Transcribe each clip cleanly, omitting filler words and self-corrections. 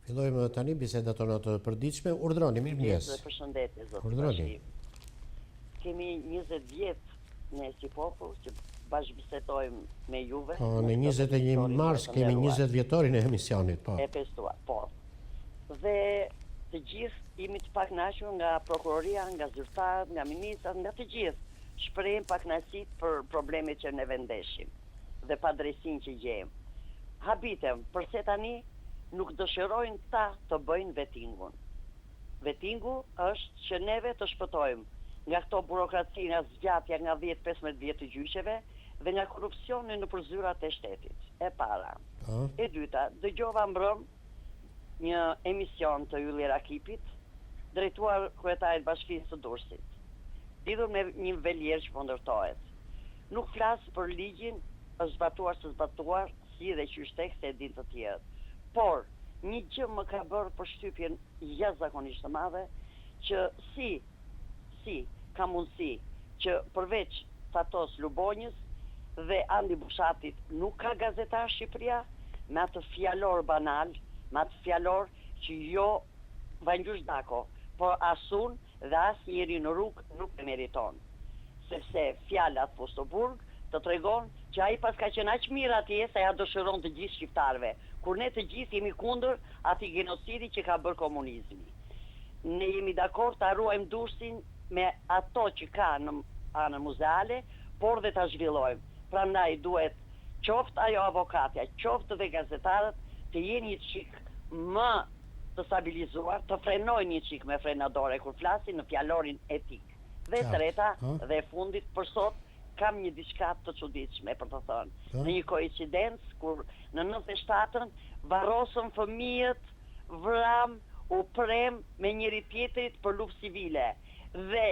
Fillojmë tani bisedat tona të përditshme. Urdhëroni, mirëmëngjes. Dhe përshëndetje, zoti Urdhëroni. Kemi 20 vjet ne si popull që bashkëbisedojmë me juve. Po, në 21 mars kemi 20 vjetorin e emisionit, po. E festuar, po. Dhe të gjithë jemi të pakënaqur nga prokuroria, nga zyrtarët, nga ministrat, nga të gjithë. Shprehim pakënaqësitë për problemet që ne ndeshim dhe padrejtësinë që gjejmë. Habitem, përse tani nuk dëshirojnë këta të bëjnë vetingun. Vetingu është që neve të shpëtojmë nga këto burokraci, nga zgjatja nga 10, 15 vjet të gjyqeve dhe nga korrupsioni nëpër zyrat e shtetit. E para. Po. E dyta, dëgjova mbrëm një emision të Ylli Rakipit, drejtuar kryetarit bashkisë së Durrësit, lidhur me një velierë që po ndërtohet. Nuk flas për ligjin, është zbatuar s'është zbatuar, si dhe qysh tek se e dinë të tjerët. Por, një gjë më ka bërë përshtypjen jashtëzakonisht të madhe, që si, si, ka mundësi që përveç Fatos Lubonjës dhe Andi Bushatit nuk ka gazetar Shqipëria, me atë fjalor banal, me atë fjalor që jo Vangjush Dako, por as unë dhe asnjeri në rrugë nuk e meriton. Sepse fjala të fus në burg të tregon që ai paska qenë aq mirë atje sa ja dëshiron të gjithë shqiptarëve, kur ne të gjithë jemi kundër atij genocidi që ka bërë komunizmi. Ne jemi dakord ta ruajmë Durrësin me ato që ka në anën muzeale, por dhe ta zhvillojmë. Prandaj duhet qoftë ajo avokatja, qoftë dhe gazetarët të jenë një çik më të stabilizuar, të frenojnë një çik me frena dore kur flasin në fjalorin etik. Dhe e treta dhe e fundit për sot kam një diçka të çuditshme për të thënë. Në një koincidencë kur në 97-ën varrosëm fëmijët, vramë, u premë me njëri tjetrit për luftë civile dhe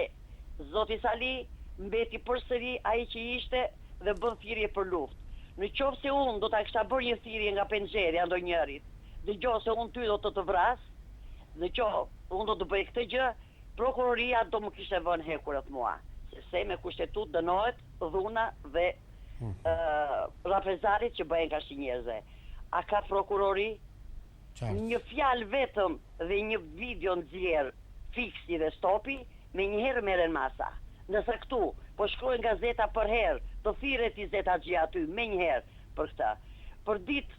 zoti Sali mbeti përsëri ai që ishte dhe bën thirrje për luftë. Në qoftë se unë do ta kisha bërë një thirrje nga penxherja ndonjërit, dëgjo se unë ty do të të vras, në qoftë unë do të bëj këtë gjë, prokuroria do më kishte vënë hekurat mua, sepse me kushtetutë dënohet dhuna dhe raprezalit që bëhen karshi njerëzve. A ka prokurori? Një fjalë vetëm dhe një video nxjerr Fiksi dhe Stopi, menjëherë merren masa. Ndërsa këtu, po shkruajnë gazeta përherë, të thirret Izet Haxhia aty menjëherë për këtë. Përditë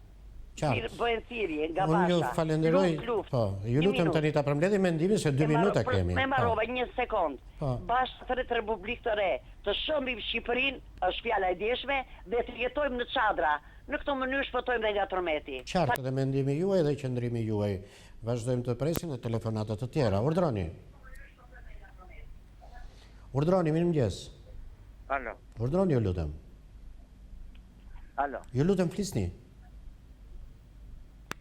Qartë. bëhen thirrje nga Unë ju Basha, falenderoj, luftë, luftë. po, ju Një lutem minutë. tani ta përmbledhim mendimin se dy E mbaroj, minuta për, kemi. e Po. mbarova një sekondë. Po. Basha thërret Republikë të re, të shëmbim Shqipërinë, është fjala e djeshme, dhe të jetojmë në çadra. Në këtë mënyrë shpëtojmë dhe nga tërmeti. Qartë dhe mendimi juaj dhe qëndrimi juaj. Vazhdojmë të presim dhe telefonata të tjera. Urdhroni. Urdhroni, mirëmëngjes. Alo. Urdhroni, ju lutem. Alo. Ju lutem flisni.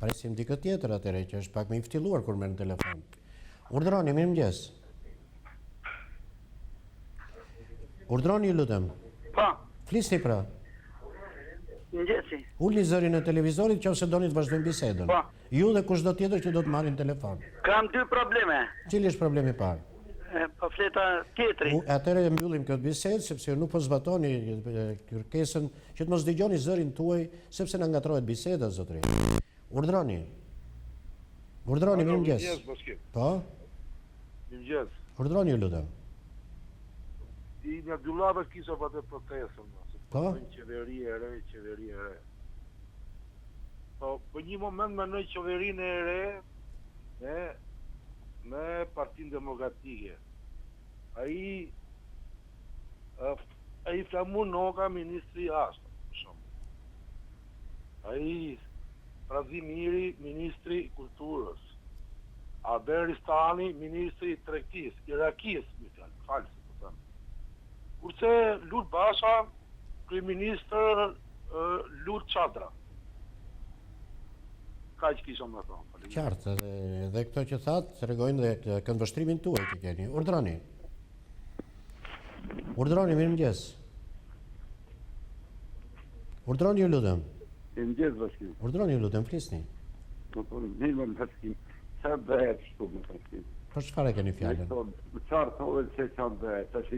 Presim dikë tjetër atëherë që është pak më i ftilluar kur merr në telefon. Urdhroni, mirëmëngjes. Urdhroni, ju lutem. Po. Flisni pra. Mëngjesi. Ulni zërin e televizorit qoftë se doni të vazhdojmë bisedën. Po. Ju dhe kushdo tjetër që do të marrin telefon. Kam dy probleme. Cili është problemi i parë? E, po flet tjetri. Atëherë e mbyllim këtë bisedë sepse ju nuk po zbatoni kërkesën që të mos dëgjoni zërin tuaj sepse na ngatërrohet biseda zotëri. Urdhroni. Urdhroni, mirëmëngjes. Mirëmëngjes, Po? Mirëmëngjes. Urdhroni ju lutem. I një dy llafe kisha për atë protestën, se po? qeveri e re, qeveri e re. Po, për një moment mendoj qeverinë e re me me Partinë Demokratike. Ai ai Flamur Noka, ministri i jashtëm, për shembull. Ai Strazimiri, ministri i kulturës. Arben Ristani, ministri i tregtisë, i rakisë, me fjalë, falë se po them. Kurse Lul Basha, kryeministër Lul Çadra. Kaq kisha me thonë. Faleminderit. Qartë, edhe, edhe këto që thatë tregojnë dhe këndvështrimin tuaj që keni. Urdhroni. Urdhroni, mirëmëngjes. Urdhroni, ju lutem. Mirëmëngjes, Bashkim. Urdhroni, ju lutem, flisni. Po, po, mirë, më Bashkim. Çfarë bëhet kështu, më Bashkim? Për çfarë e keni fjalën? Çfarë thonë se çfarë bëhet? Tash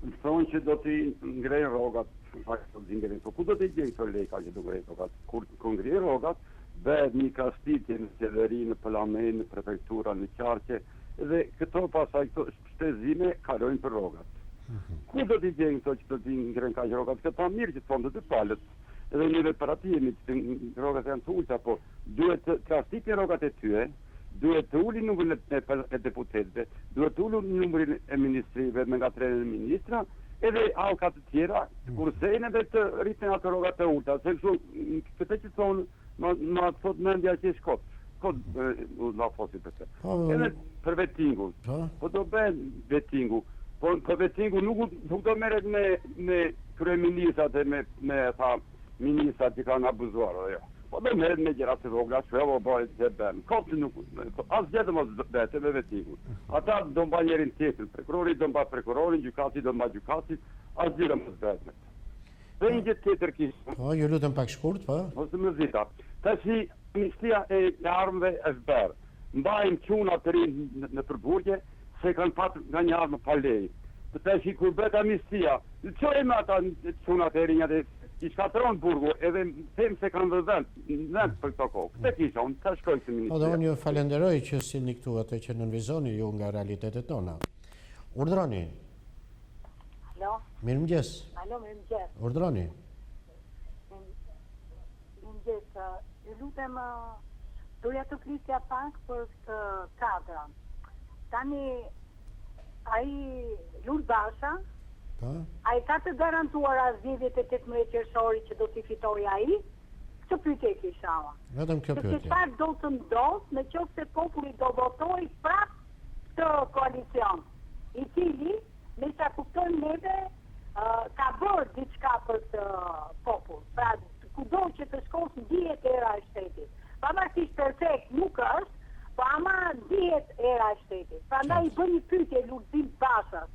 më thonë që do t'i ngrejnë rrogat, në fakt do t'i ngrejnë. Po ku do t'i gjejnë këto leka që do ngrejnë rrogat? Kur kur ngrijnë rrogat, Bëhet një kastitje në qeveri, në parlament, në prefektura, në qarqe dhe këto pastaj këto shpenzime kalojnë për rrogat. Ku do t'i gjejnë këto që do t'i ngrenë kaq rrogat? Këta mirë që thonë të dy palët. Edhe neve për atë jemi që rrogat janë të ulëta, po duhet të kastitin rrogat e tyre, duhet të ulin numrin e, e deputetëve, duhet të ulin numrin e ministrive me nga tre ministra, edhe hallka të tjera, të kursejnë edhe të rritin ato rrogat e ulëta, se kështu këtë që thonë, ma, ma thot mendja që është kot, kot u llafosin për të. Po, edhe për vetingun, po, po do bëhet vetingu, po për vetingu nuk, nuk do merret me, me kryeministrat e me, me tha, ministrat që kanë abuzuar, jo. Po do merret me gjëra të vogla, çfarë po bëhet se bën. Kot nuk asgjë të mos bëhet me vetingun. Ata do mbajnë njërin tjetrin, prokurori do mbaj prokurorin, gjykatësi do mbaj gjykatësin, asgjë do mos bëhet me të. Dhe një gjë tjetër kisha. Po, ju lutem pak shkurt, po. Mos të mërzita. Tashi amnistia e armëve është bërë. Mbajnë çuna të rinj nëpër burgje se kanë patur nga një armë pa leje. Po tashi kur bëhet amnistia, lëshojmë ata çunat e rinj atë i shkatërron burgu edhe them se kanë dhe vend, vend për këto kohë. Këtë kisha, unë ta shkoj këtë ministria. Po dhe unë ju falenderoj që sillni këtu atë që nënvizoni ju nga realitetet tona. Urdhroni. Alo. Mirëmëngjes. Alo, mirëmëngjes. Urdhroni. Mirëmëngjes. Ju lutem, doja të flisja pak për këtë kadrën. Tani, ai Lul Basha, po? a i ka të garantuara zgjedhjet e 18 qershorit që do t'i fitojë ai? Këtë pyetje kisha unë. Vetëm kjo pyetje. Se çfarë do të ndodhë në qoftë se populli do votojë prapë këtë koalicion, i cili, me sa kuptojmë neve, ka bërë diçka për këtë popull. Pra, kudo që të shkosh ndihet era e shtetit. Pavarësisht perfekt nuk është, po ama ndihet era e shtetit. Prandaj i bëj një pyetje Lulzim Bashës,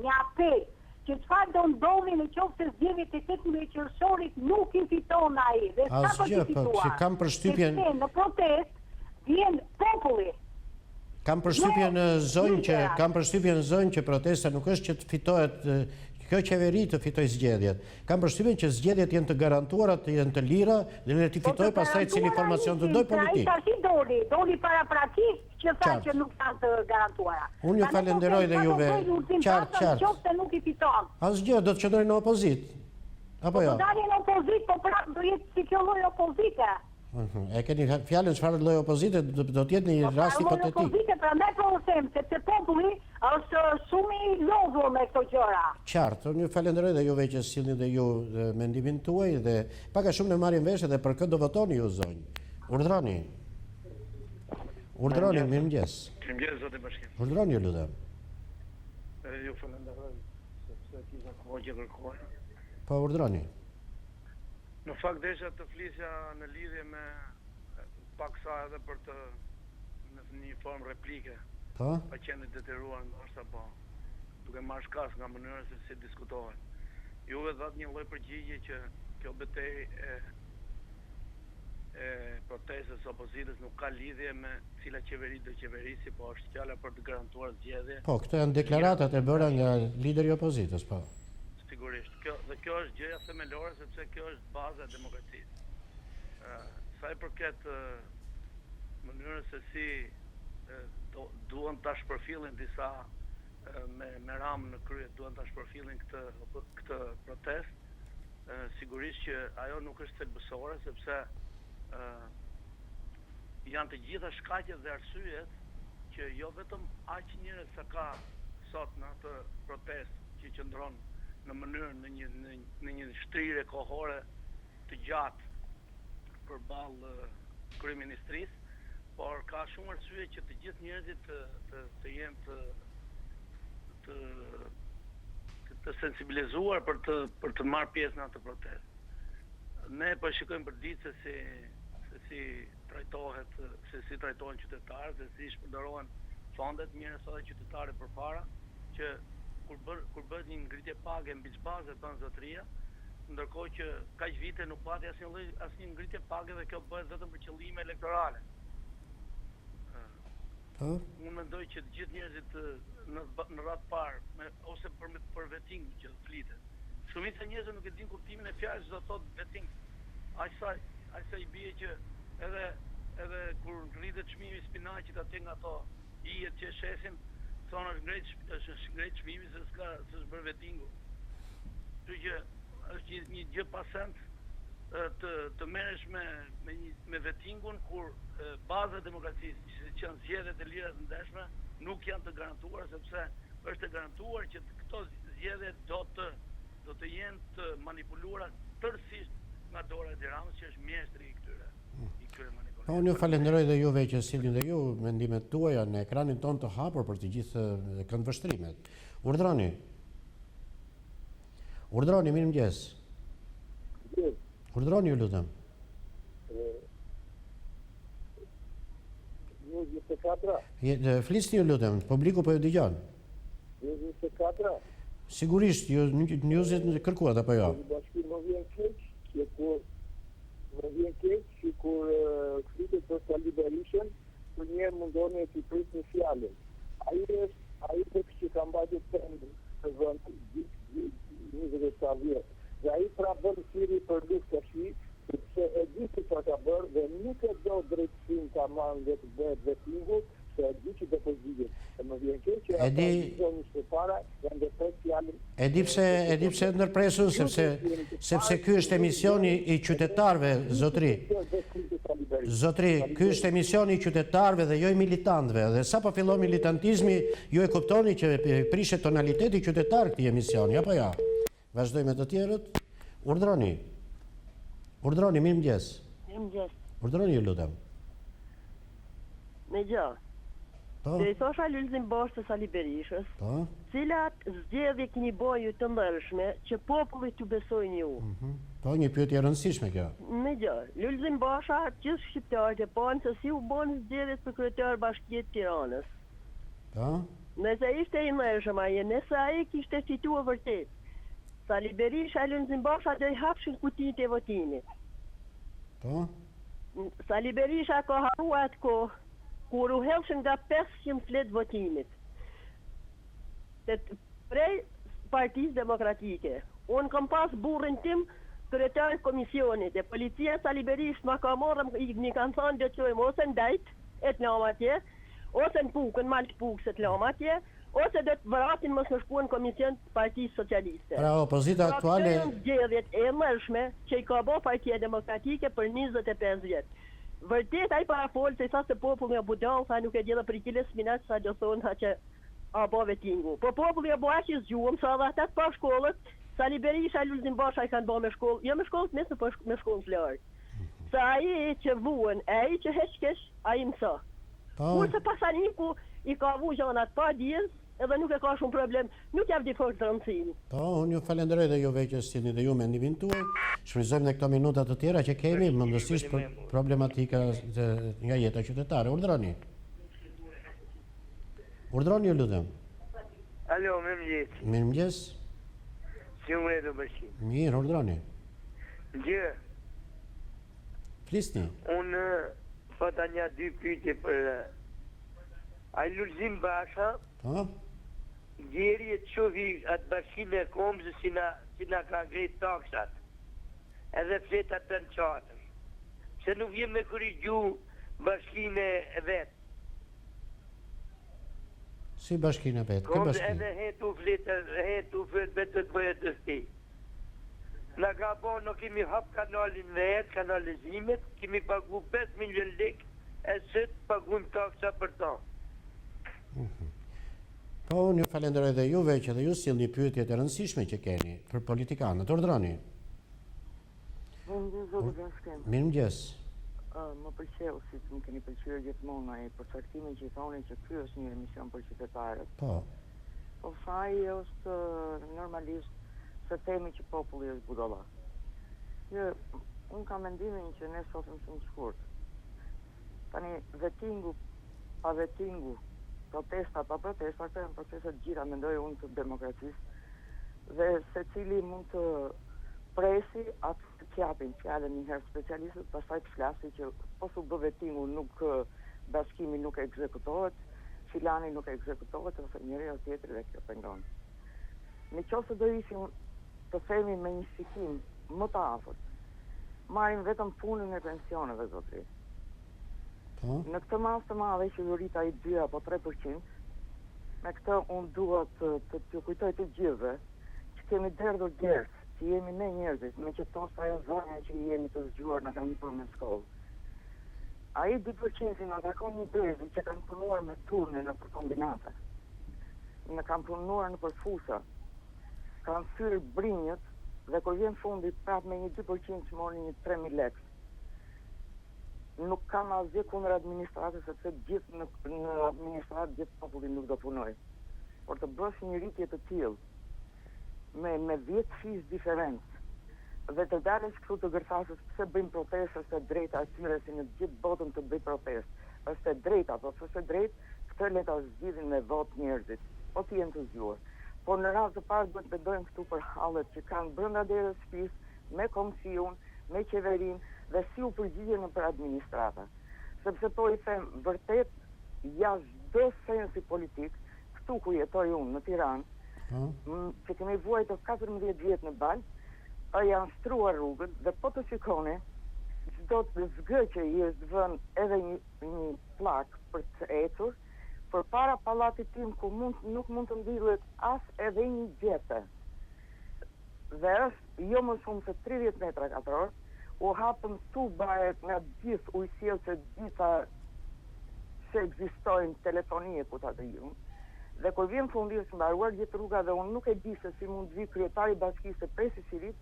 një apel që çfarë do ndodhi në qoftë se zgjedhjet e 18 qershorit nuk i fiton ai dhe s'ka për t'i po, fituar. Kam përshtypjen Sepse në protestë vjen populli. Kam përshtypjen jo, zonjë që kam përshtypjen zonjë që protesta nuk është që të fitohet kjo qeveri të fitojë zgjedhjet. Kam përshtypjen që zgjedhjet janë të garantuara, të jenë të lira dhe le t'i po fitojë pastaj cili formacion të dojë politik. Ai tash doli, doli paraprakisht që tha që nuk janë të garantuara. Unë ju falenderoj dhe juve. Qartë, qartë. Qoftë nuk i fiton. Asgjë, do të qëndrojë në opozitë. Apo po jo? Do dalë në opozitë, po prapë do jetë si kjo lloj opozite. Mhm. E keni fjalën çfarë lloj opozite do të jetë në një po, rast hipotetik. Po opozite, prandaj po u them sepse populli është shumë i lodhur me këto gjëra. Qartë, unë ju falenderoj dhe juve që sillni dhe ju mendimin tuaj dhe pak a shumë ne marrim vesh edhe për kë do votoni ju zonjë. Urdhroni. Urdhroni, mirëmëngjes. Mirëmëngjes zoti Bashkim. Urdhroni ju lutem. Ju falenderoj sepse kisha kohë që kërkoj. Po urdhroni. Në fakt desha të flisja në lidhje me paksa edhe për të në një formë replike. Po. Pa qenë i detyruar ndoshta po duke marrë shkas nga mënyra se si diskutohet. Juve dhatë një lloj përgjigje që kjo betejë e e protestës së opozitës nuk ka lidhje me cila qeveri do qeverisi, po është fjala për të garantuar zgjedhje. Po, këto janë deklaratat e bëra nga lideri i opozitës, po. Sigurisht. Kjo dhe kjo është gjëja themelore sepse kjo është baza e demokracisë. Ë sa i përket mënyrës se si do, duan ta shpërfillin disa me me Ramën në krye, duan ta shpërfillin këtë këtë protestë, sigurisht që ajo nuk është thelbësore sepse ë janë të gjitha shkaqet dhe arsyet që jo vetëm aq njerëz sa ka sot në atë protestë që qëndron në mënyrë në një në, në një shtrirje kohore të gjatë përballë kryeministrisë, por ka shumë arsye që të gjithë njerëzit të të, të jenë të të të sensibilizuar për të për të marrë pjesë në atë protestë. Ne po shikojmë për ditë se si se si trajtohet se si trajtohen qytetarët, se si shpërdorohen fondet, mirë sot edhe qytetarët përpara, që kur bër kur bëhet një ngritje page mbi ç'bazë e bën zotëria, ndërkohë që kaq vite nuk pati asnjë lloj asnjë ngritje page dhe kjo bëhet vetëm për qëllime elektorale. Po. Unë mendoj që të gjithë njerëzit në në radhë parë me ose për për vetting që flitet. Shumica e njerëzve nuk e dinë kuptimin e fjalës që do thotë vetting. Aq sa aq sa i bie që. Edhe edhe kur rritet çmimi i spinaqit atje nga ato ijet që e shesin, thonë është ngrejt është ngrejt çmimi se s'ka s'është bërë vetingu. Kështu që është një një gjë pa sens të të merresh me me një me vetingun kur baza e demokracisë, që janë zgjedhjet e lira të ndershme, nuk janë të garantuara sepse është e garantuar që këto zgjedhje do të do të jenë të manipuluara tërësisht nga dora e Edi Ramës që është mjeshtri i këtyre i këtyre manipulimeve. Po unë ju falenderoj dhe juve që sillni dhe ju mendimet tuaja në ekranin tonë të hapur për të gjithë këndvështrimet. Urdhroni. Urdhroni, mirëmëngjes. Urdhroni, ju lutem. News 24. Flisni ju lutem, publiku po ju dëgjon. News 24. Sigurisht, ju Newsit kërkuat apo jo? Bashkim më vjen keq që kur më vjen keq që kur flitet për Sali Berishën, përnjëherë mundoheni t'i prisni fjalën. Ai është ai tek që ka mbajtur peng këtë vend gjithë 20 e vjet. Dhe ai pra bën thirrje për luftë tashi, sepse e di se çfarë ka bërë dhe nuk e do drejtësinë ta marrë dhe të bëhet vetingu, se e di që do përgjigjet. E më vjen keq që ata dy zonjës përpara ia ndërpret fjalën. E di pse, e di pse ndërpres unë, sepse sepse ky është emisioni i qytetarëve, zotri. Zotri, ky është emisioni i qytetarëve dhe jo i militantëve. Dhe sapo fillon militantizmi, ju e kuptoni që prishet tonaliteti qytetar këtij emisioni, apo jo? Vazhdoj me të tjerët. Urdhroni. Urdhroni, mirëmëngjes. Mirëmëngjes. Urdhroni, ju lutem. Me gjë. Po. Do i thosha Lulzim Bashës e Sali Berishës. Po. Cilat zgjedhje keni bo ju të ndershme që populli t'ju besojnë ju? Mm -hmm. Po, një pyetje e rëndësishme kjo. Me gjë. Lulzim Basha, gjithë shqiptarët e panë se si u bonë zgjedhjet për kryetar bashkie të Tiranës. Po. Nëse ishte i ndershëm ai, nëse ai kishte fituar vërtet, Sali Berisha e Lulzim Basha do i hapshin kutitë e votimit. Po. Sali Berisha ka harruar atë kohë kur u hedhshin nga 500 fletë votimit. Të prej Partisë Demokratike. Unë kam pas burrin tim kryetar komisionit e policia Sali Berishës ma ka marrë m'i kanë thënë do të çojmë ose në Dajt e të lamë atje, ose në Pukë, në Mal të Pukës e të lamë atje, ose do të vrasim mos me shku në komision të Partisë Socialiste. Pra opozita Pra aktuale këto janë zgjedhjet e ndershme që i ka bo Partia Demokratike për 25 vjet. Vërtet ai parafolësi tha se populli o budall, tha nuk e di edhe për kile spinaq tha do thonë tha që a bo vetingu. Po populli o bo aq i zgjuam sa edhe ata të pashkollët, Sali Berisha e Lulzim Basha i kanë bo me shkollë, jo me shkollë të mesme, po me shkollë të lartë. Se ai që vuan, e ai që heq keq, ai mëso. Po. Kurse pasaniku i ka vu gjanat pa dijes, edhe nuk e ka shumë problem, nuk ja di fort rëndësinë. Po, unë ju falenderoj dhe juve që sillni dhe ju mendimin tuaj. Shfrytëzojmë dhe këto minuta të tjera që kemi, mundësisht për problematika nga jeta qytetare. Urdhroni. Urdhroni ju lutem. Alo, mirëmëngjes. Mirëmëngjes. Si u ngritët o Bashkim? Mirë, urdhroni. Gjë. Flisni. Unë pata nja dy pyetje për ai Lulzim Basha. Po. Gjeri e të shohi atë bashkinë e Kamzës si na si na ka ngrit taksat. Edhe flet atë në çadër. Pse nuk vjen me korrigju bashkinë e vet? Si bashkinë e vet, kë bashki? Edhe he tu flit, he tu flit vetë të bëhet dësti. Na ka bo, nuk kemi hap kanalin vetë, kanalizimet, kemi pagu 5 milion lek, e sot pagujmë taksa për to. Mhm. Po, unë ju falenderoj dhe juve që dhe ju sillni pyetjet e rëndësishme që keni për politikanët. Urdhroni. Mirëmëngjes zoti Bashkim. Mirëmëngjes. Më pëlqeu siç më keni pëlqyer gjithmonë ai përcaktimi që i thoni që ky është një emision për qytetarët. Po. Po faji është normalisht se themi që populli është budalla. Jo, unë kam mendimin që ne shohim shumë shkurt. Tani vetingu pa vetingu, protesta pa protesta, këto janë procese të gjitha mendoj unë të demokracisë dhe secili mund të presi atë të japin fjalën një herë specialistët, pastaj të flasi që po s'u bë vetingu nuk bashkimi nuk ekzekutohet, filani nuk ekzekutohet ose njëri o tjetri dhe kjo pengon. Në qoftë se do ishim të themi me një shikim më të afërt, marrim vetëm punën e pensioneve zotri. Po. Në këtë masë të madhe që ju rrit ai 2 apo 3%, me këtë unë dua të të t'ju kujtoj të gjithëve që kemi derdhur djersë, që jemi ne njerëzit, meqë thoshte ajo zonja që jemi të zgjuar na kanë bërë me shkollë. Ai 2% na takon një brezi që kanë punuar me turne nëpër kombinate. Në kanë punuar nëpër fusha. Kanë thyer brinjët dhe kur vjen fundi prapë me një 2% që morën një 3000 lekë. Nuk kam asgjë kundër administratës sepse gjithë në, në administratë gjithë populli nuk do punojë. Por të bësh një rritje të tillë me me 10 fish diferencë dhe të dalësh këtu të gërthasësh pse bëjmë protestë është e drejta e tyre si në të gjithë botën të bëjë protestë. Është e drejta, po s'është e drejtë, këtë le ta zgjidhin me votë njerëzit, po të jenë të zgjuar. Por në radhë të parë duhet të mendojmë këtu për hallet që kanë brenda derës së shtëpisë, me komshiun, me qeverinë dhe si u përgjigjen nëpër administrata. Sepse po i them vërtet jashtë çdo sensi politik, këtu ku jetoj unë në Tiranë, që kemi vuajtur 14 vjet në baltë, janë shtruar rrugët dhe po të shikoni çdo zgë që i është vënë edhe një një pllakë për të ecur, përpara pallatit tim ku mund nuk mund të mbillet as edhe një gjethe. Dhe është jo më shumë se 30 metra katror, u hapën tuba nga gjithë ujësjellëset gjitha që ekzistojnë telefoni e ku ta di unë. Dhe kur vjen fundi është mbaruar gjithë rruga dhe unë nuk e di se si mund të vijë kryetari i bashkisë së presi shirit,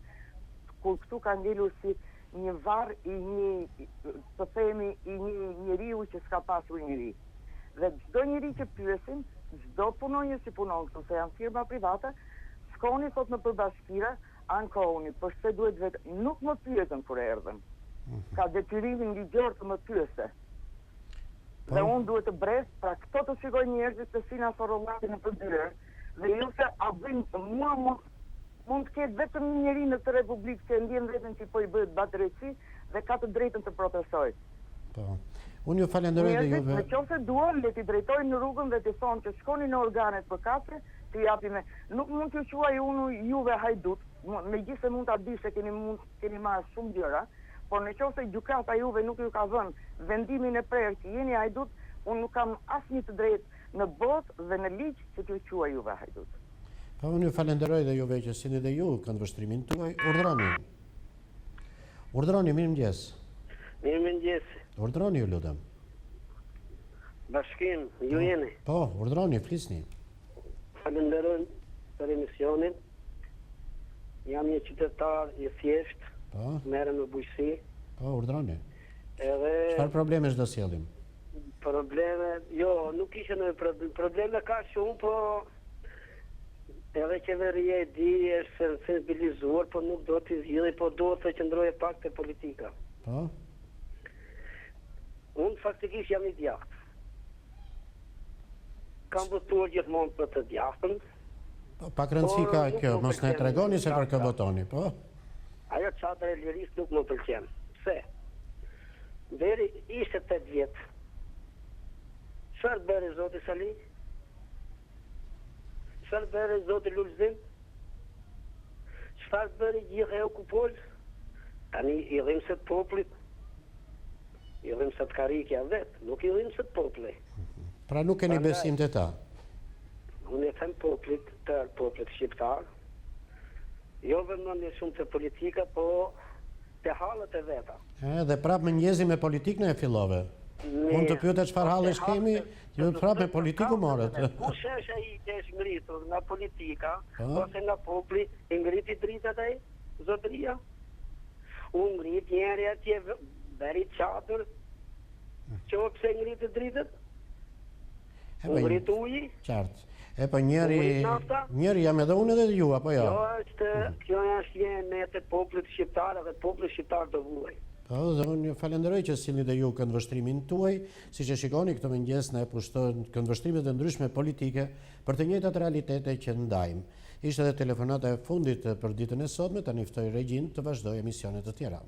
kur këtu ka ngelur si një varr i një, të themi, i një njeriu që s'ka pasur njeri. Dhe çdo njeri që pyesim, çdo punonjës që punon këtu, se janë firma private, shkoni thotë nëpër bashkira, ankohuni, përse duhet vetë, nuk më pyetën kur erdhën. Ka detyrimin ligjor të më pyeste. Po. Dhe unë duhet të bres, pra këto të shikojnë njerëzit se si na sorollatin nëpër dyer, dhe jo se a bëjnë mua mund mund të ketë vetëm një njeri në këtë republikë që e ndjen veten që po i bëhet padrejtësi dhe ka të drejtën të protestojë. Po. Unë ju falenderoj dhe juve. Në qoftë se duan, le t'i drejtojnë në rrugën dhe t'i thonë që shkoni në organet përkatëse, t'i japim. Nuk mund t'ju quaj unë juve hajdut, megjithëse mund ta di se keni mund keni marrë shumë gjëra, por në qoftë se gjykata juve nuk ju ka dhënë vendimin e prerë që jeni hajdut, unë nuk kam asnjë të drejtë në botë dhe në ligj që t'ju quaj juve hajdut. Po, unë ju falenderoj dhe juve që sillni dhe ju këndvështrimin tuaj. Urdhëroni. Urdhëroni, mirëmëngjes. Mirëmëngjes. Urdhëroni, ju lutem. Bashkim, ju po, jeni. Po, urdhëroni, flisni. Falenderoj për emisionin. Jam një qytetar i thjeshtë. Po. Merrem me bujqësi. Po, urdhëroni. Edhe Çfarë problemesh do sjellim? Probleme, jo, nuk ishe në probleme, probleme ka shumë, po Edhe qeveria e di, është sensibilizuar, po nuk do t'i zgjidhë, po duhet të qëndrojë pak te politika. Po. Unë faktikisht jam i djathtë. Kam votuar gjithmonë për të djathtën. Po, pak rëndësi ka kjo, mos na tregoni se për kë votoni, po? Ajo çadra e lirisë nuk më pëlqen. Pse? Deri ishte 8 vjet. Çfarë bëri zoti Sali? Çfarë bëri zoti Lulzim? Çfarë bëri gjithë ajo kupolë? Tani i dhimbset popullit. I dhimbset karrikja vet, nuk i dhimbset populli. Pra nuk keni besim te ta. Unë i them popullit, tërë popullit shqiptar, jo vëmendje shumë te politika, po te hallet e veta. E, dhe prapë mëngjesi me politikë na e fillove. Unë të pyeta çfarë hallesh kemi, ju prapë me politikë u morët. Kush është ai që është ngritur nga politika, ose nga populli, i ngriti dritat ai, zotëria? U ngrit njëri atje, bëri çadër, që pse ngriti dritat? E po, ngrit uji? Qartë. E po njëri, njëri jam edhe unë edhe ju, apo jo? Kjo është, kjo është një e metë e popullit shqiptar dhe populli shqiptar do vuajë. Po, dhe unë ju falenderoj që sillni dhe ju këndvështrimin tuaj, siç e shikoni këtë mëngjes na e pushtojnë këndvështrimet e ndryshme politike për të njëjtat realitete që ndajmë. Ishte edhe telefonata e fundit për ditën e sotme, tani ftoj regjinë të vazhdojë emisione të tjera.